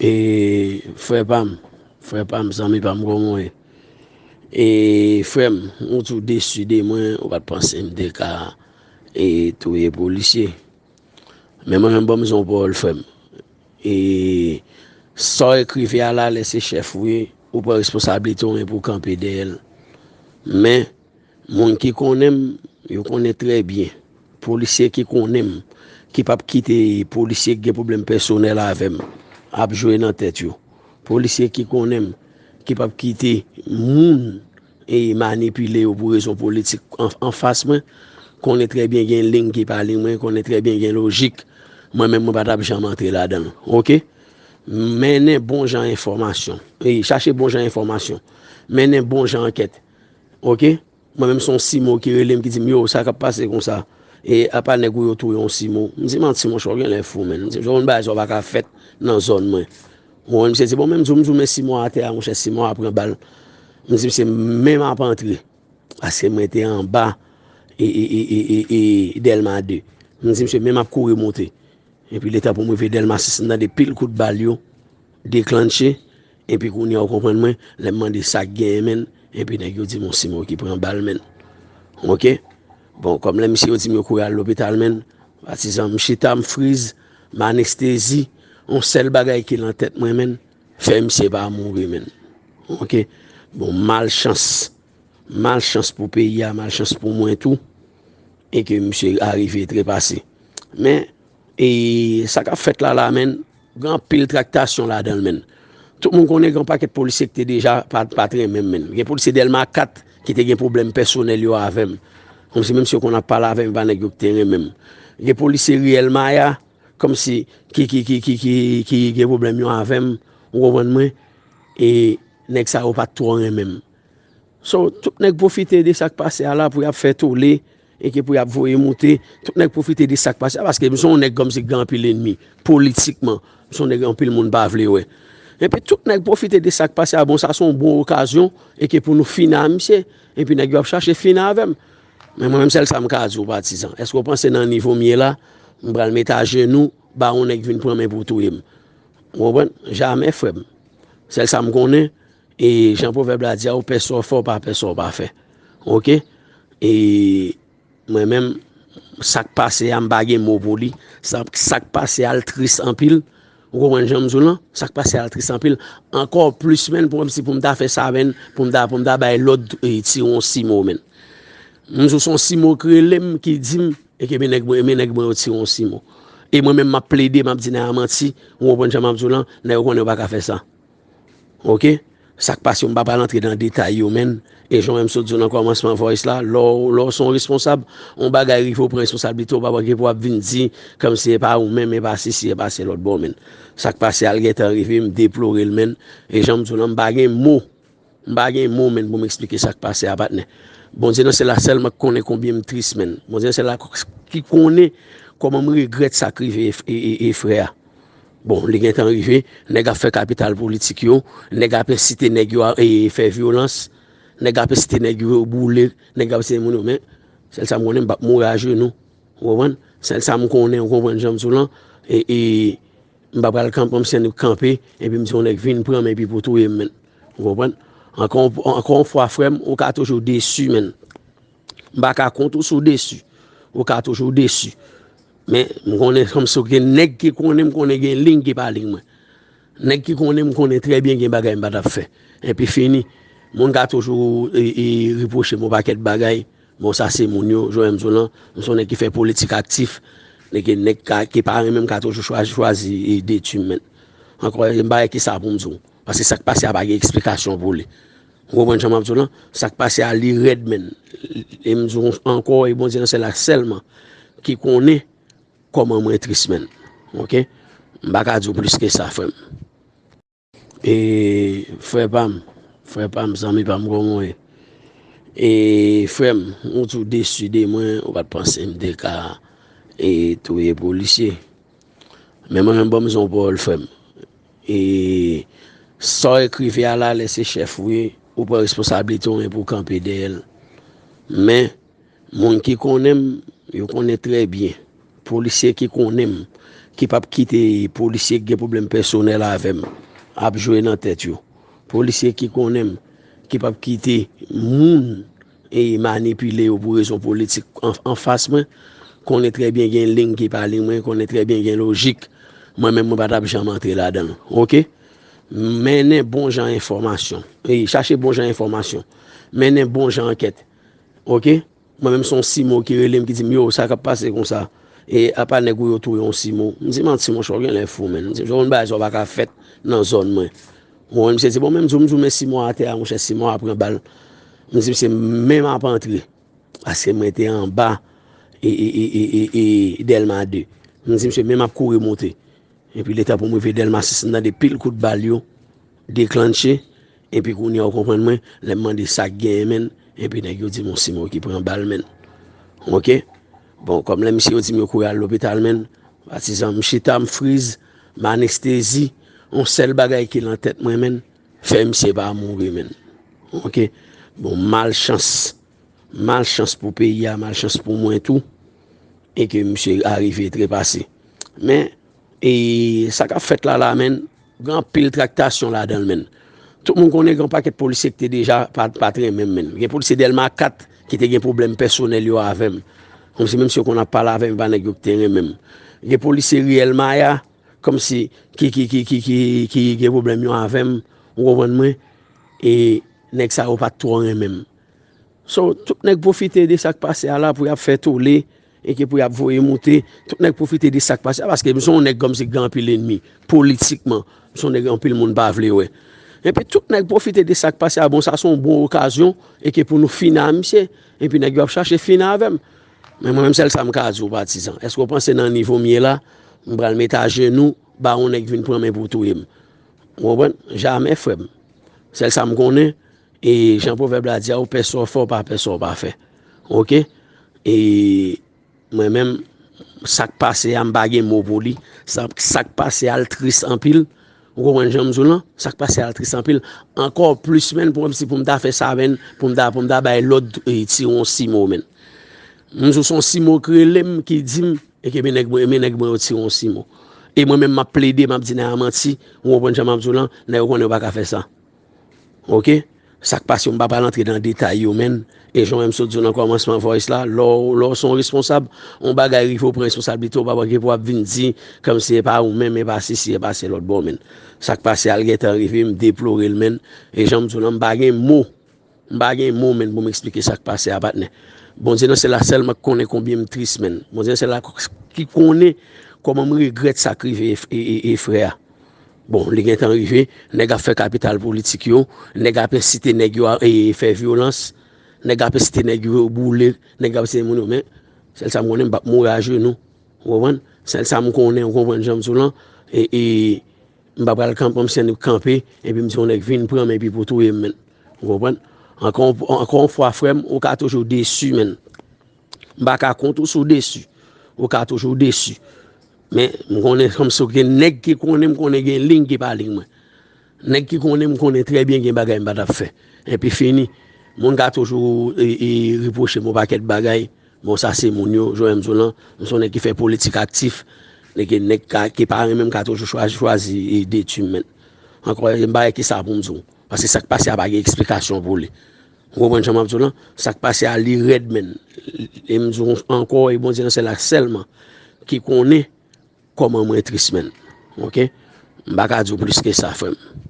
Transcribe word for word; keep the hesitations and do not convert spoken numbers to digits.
E frè pa m, frè pa m, zanmi pa m, kòman w ye? E frè m, ou tou desi de mwen, ou pa t panse m te ka e touye polisye. Men mwen menm, ban m zon pawòl, frè m. E sa w ekrive a la, lè se chèf ou ye, ou pran responsablite w, men pou w kanpe dèyè l. Men, moun ki konnen m, yo konnen trè byen. Polisye ki konnen m, ki p ap kite polisye ki gen pwoblèm pèsonèl avè m ap jwe nan tèt yo. Polisye ki konnen m, ki p ap kite moun e manipile yo pou rezon politik an, anfas mwen, konnen trè byen gen liy ki pa liy mwen, konnen trè byen gen lojik. Mwen menm, mwen pa t ap janm antre ladan l. Oke? Mennen bon jan enfòmasyon. E chache bon jan enfòmasyon. Mennen bon jan ankèt. Oke? Mwen menm, se yon simo ki rele m, ki di m, "Yo, sa k ap pase konsa? E apa nèg ou yo touye yon simo?" M di, "Manti, monchè, w genlè fou, menn." M di, "Yon bagay sa w pa ka fèt nan zòn mwen." Ou konprann? Misye di, "Bon, men," m di, "M di w, men simo a atè a, monchè, simo a pran bal." M di, "Misye, menm ap antre." Paske mwen te anba e, e, e, e, e, e Dèlma de. M di, "Misye, menm ap kouri monte." Epi letan pou m rive Dèlma sis, m tande pil kout bal yo deklanche. Epi kounye a, ou konprann mwen, lè m mande sa k genyen, menn, epi nèg yo di m yon simo ki pran bal, menn. Oke? Bon, kòm lè misye yo di m yo kouri al lopital, menn, patizan, m chita, m friz, m anestezi, yon sèl bagay ki nan tèt mwen, menn, fè misye pa mouri, menn. Oke? Bon, malchans. Malchans pou peyi a, malchans pou mwen tou, e ke misye arive trepase. Men, e sa k ap fèt la la, menn, gen anpil traktasyon ladan l, menn. Tout moun konnen gen yon pakèt polisye ki te deja pa, pa t renmen m, menn. Gen polisye Dèlma kat ki te gen pwoblèm pèsonèl yo avè m. Kòmsi menm si yo konn ap pale avè m, e pa nèg yo ki te renmen m. Gen polisye Riyèl Maya, kòmsi ki, ki, ki, ki, ki, ki gen pwoblèm yo avè m, ou konprann mwen? E nèg sa yo pa t twò renmen m. So, tout nèg pwofite de sa k pase a la pou y ap fè tole, e ke pou y ap voye moute. Tout nèg pwofite de sa k pase a, paske m se yon nèg kòmsi ki gen anpil ènmi, politikman. M se yon nèg anpil moun pa vle wè. Epi tout nèg pwofite de sa k pase a, bon, sa se yon bon okazyon, e ke pou nou fini a misye, epi nèg yo ap chache fini avè m. Men mwen menm, sèl sa m ka di w, patizan. Èske w panse nan nivo m ye la, m pral mete ajenou, ba yon nèg vin pran men pou touye m? Ou konprann? Jamè, frè m. Sèl sa m konnen, e jan pwovèb la di a, ou pè sa w fè, ou pa pè sa w pa fè. Oke? E mwen menm, sa k pase a, m pa gen mo pou li. Sa, sa k pase a, l tris anpil. Ou konprann jan m di w lan? Sa k pase a, l tris anpil. Ankò plis, menn, pou, kòmsi pou m ta fè sa, menn, pou m ta, pou m ta bay lòd, e, tire yon simo, menn. M di w, se yon simo k rele m, ki di m, e ke men nèg mwen, men nèg mwen yo tire yon simo. E mwen menm, m ap plede, m ap di nèg la manti, ou konprann jan m ap di w lan, nèg yo konnen yo pa ka fè sa. Oke? Sa k pase, m pa pral antre nan detay yo, menn. E jan m sot di w nan kòmansman voice la, lè w, lè w se yon responsab, yon bagay rive, w pran responsablite, w pa gen pou w ap vin di, kòmsi e pa ou menm, e pa sesi, e pa se lòt bò, menn. Sa k pase a, l gentan rive, m deplore l, menn. E jan m di w lan, m pa gen mo. M pa gen mo, menn, pou m eksplike sa k pase a, patnè. Bondye nan syèl la sèlman k konnen konbyen m tris, menn. Bondye nan syèl la ki konnen kòman m regrèt sa k rive e, e, e, e frè a. Bon, li gentan rive, nèg ap fè kapital politik yo, nèg ap ensite nèg yo a, e, fè vyolans, nèg ap ensite nèg yo boule, nèg ap ensite moun yo, men sèl sa m konnen, m p ap mouri ajenou. Ou konprann? Sèl sa m konnen, ou konprann jan m di w lan, e, e, m pa pral kanpe, m se nèg kanpe, epi m di yon nèg vin pran m, epi pou touye m, menn. Ou konprann? Ankò, ankò yon fwa, frè m, ou ka toujou desi, menn. M pa ka kont ou si w desi. Ou ka toujou desi. Men, m konnen kòmsi gen nèg ki konnen m, konnen gen liy ki pa liy mwen. Nèg ki konnen m, konnen trè byen gen bagay m pa t ap fè. Epi fini. Moun ka toujou, e, e, repwoche m yon pakèt bagay. Bon, sa se moun yo, jan m di w lan, m se yon nèg ki fè politik aktif. Nèg, nèg ka, ki pa renmen m ka toujou chwazi, chwazi, e, detwi m, menn. Ankò, m pa wè kisa pou m di w. Paske sa k pase a pa gen eksplikasyon pou li. Ou konprann jan m ap di w lan? Sa k pase a, li rèd, menn. E m di w ankò, e Bondye nan syèl la sèlman ki konnen kòman mwen tris, menn. Oke? M pa ka di w plis ke sa, frè m. E frè pa m, frè pa m, zanmi pa m, kòman w ye? E frè m, ou tou desi de mwen, ou pa t panse m te ka, e, touye polisye. Men mwen menm, ban m zon pawòl, frè m. E sa w ekrive a la, lè se chèf ou ye, ou pran responsablite w, men pou w kanpe dèyè l. Men, moun ki konnen m, yo konnen trè byen. Polisye ki konnen m, ki p ap kite polisye ki gen pwoblèm pèsonèl avè m ap jwe nan tèt yo. Polisye ki konnen m, ki p ap kite moun e manipile yo pou rezon politik an, anfas mwen, konnen trè byen gen liy ki pa liy mwen, konnen trè byen gen lojik. Mwen menm, mwen pa t ap janm antre ladan l. Oke? Mennen bon jan enfòmasyon. E chache bon jan enfòmasyon. Mennen bon jan ankèt. Oke? Mwen menm, se yon simo ki rele m, ki di m, "Yo, sa k ap pase konsa? E apa nèg ou yo touye yon simo?" M di, "Manti, monchè, w genlè fou, menn." M di, "Jan yon bagay sa w pa ka fèt nan zòn mwen." Bon, misye di, "Bon, menm di w, m di w, men simo atè a, monchè, simo a pran bal." M di, "Misye, menm ap antre." Paske mwen te anba e, e, e, e, e, e Dèlma de. M di, "Misye, menm ap kouri monte." Epi letan pou m rive Dèlma sis, m tande pil kout bal yo deklanche. Epi kounye a, w konprann mwen, lè m mande sa k genyen, menn, epi nèg yo di m yon simo ki pran bal, menn. Oke? Bon, kòm lè misye yo di m yo kouri al lopital, menn, patizan, m chita, m friz, m anestezi, yon sèl bagay ki nan tèt mwen, menn, fè misye pa mouri, menn. Oke? Bon, malchans. Malchans pou peyi a, malchans pou mwen tou, e ke misye arive trepase. Men, e sa k ap fèt la, la, menn, gen anpil traktasyon ladan l, menn. Tout moun konnen gen yon pakèt polisye ki te deja pa, pa t renmen m, menn. Gen polisye Dèlma kat ki te gen pwoblèm pèsonèl yo avè m. Kòmsi menm si yo konn ap pale avè m, e pa nèg yo ki te renmen m. Gen polisye Riyèl Maya, kòmsi ki, ki, ki, ki, ki, ki gen pwoblèm yo avè m, ou konprann mwen, e nèg sa yo pa t twò renmen m. So, tout nèg pwofite de sa k pase a la pou y ap fè tole, e ke pou y ap voye moute. Tout nèg pwofite de sa k pase a, paske m se yon nèg kòmsi ki gen anpil ènmi, politikman. M se yon nèg anpil moun pa vle wè. Epi tout nèg pwofite de sa k pase a, bon, sa se yon bon okazyon, e ke pou nou fini a misye. Epi nèg yo ap chache fini avè m. Men mwen menm, sèl sa m ka di w, patizan. Èske w panse nan nivo m ye la, m pral met ajenou, ba yon nèg vin pran men pou touye m? Ou konprann? Jamè, frè m. Sèl sa m konnen, e jan pwovèb la di a, ou pè sa w fè, ou pa pè sa w pa fè. Oke? E mwen menm, sa k pase a, m pa gen mo pou li. Sa, sa k pase a, l tris anpil. Ou konprann jan m di w lan? Sa k pase a, l tris anpil. Ankò plis, menn, pou, kòmsi pou m ta fè sa, menn, pou m ta, pou m ta bay lòd, e, tire yon simo, menn. M di w se yon simo k rele m, ki di m, e ke men nèg mwen, men nèg mwen yo tire yon simo. E mwen menm, m ap plede, m ap di nèg a manti, ou konprann jan m ap di w lan, nèg yo konnen yo pa ka fè sa. Oke? Sa k pase yo, m pa pral antre nan detay yo, menn. E jan w wè m sot di w nan kòmansman voice la, lè w, lè w se yon responsab, yon bagay rive w pran responsablite, w pa gen pou w ap vin di, kòmsi e pa ou menm, e pa sesi, e pa se lòt bò, menn. Sa k pase a, l gentan rive, m deplore l, menn. E jan m di w lan, m pa gen mo. M pa gen mo, menn, pou m eksplike sa k pase a, patnè. Bondye nan syèl la sèlman k konnen konbyen m tris, menn. Bondye nan syèl la ki konnen kòman m regrèt sa k rive e, e, e, e frè a. Bon, li gentan rive, nèg ap fè kapital politik yo, nèg ap ensite nèg yo a, e, fè vyolans, nèg ap ensite nèg yo boule, nèg ap ensite moun yo, men sèl sa m konnen, m p ap mouri ajenou. Ou konprann? Sèl sa m konnen, ou konprann jan m di w lan, e, e, m pa pral kanpe, m se nèg kanpe, epi m di yon nèg vin pran m, epi pou touye m, menn. Ou konprann? Ankò, ankò yon fwa, frè m, ou ka toujou desi, menn. M pa ka kont ou si w desi. Ou ka toujou desi. Men, m konnen kòmsi gen nèg ki konnen m, konnen gen liy ki pa liy mwen. Nèg ki konnen m konnen trè byen gen bagay m pa t ap fè. Epi fini. Moun ka toujou, e, e, repwoche m yon pakèt bagay. Bon, sa se moun yo, Joel Mzolan, m se yon nèg ki fè politik aktif. Nèg, nèg ka, ki pa renmen m ka toujou chwazi, chwazi, e, detwi m, menn. Ankò, m pa gen ki sa pou m di w. Paske sa k pase a pa gen eksplikasyon pou li. Ou konprann jan m ap di w lan? Sa k pase a, li rèd, menn. E m di w ankò, e Bondye nan syèl la sèlman ki konnen kòman mwen tris, menn. Oke? M pa ka di w plis ke sa, frè m.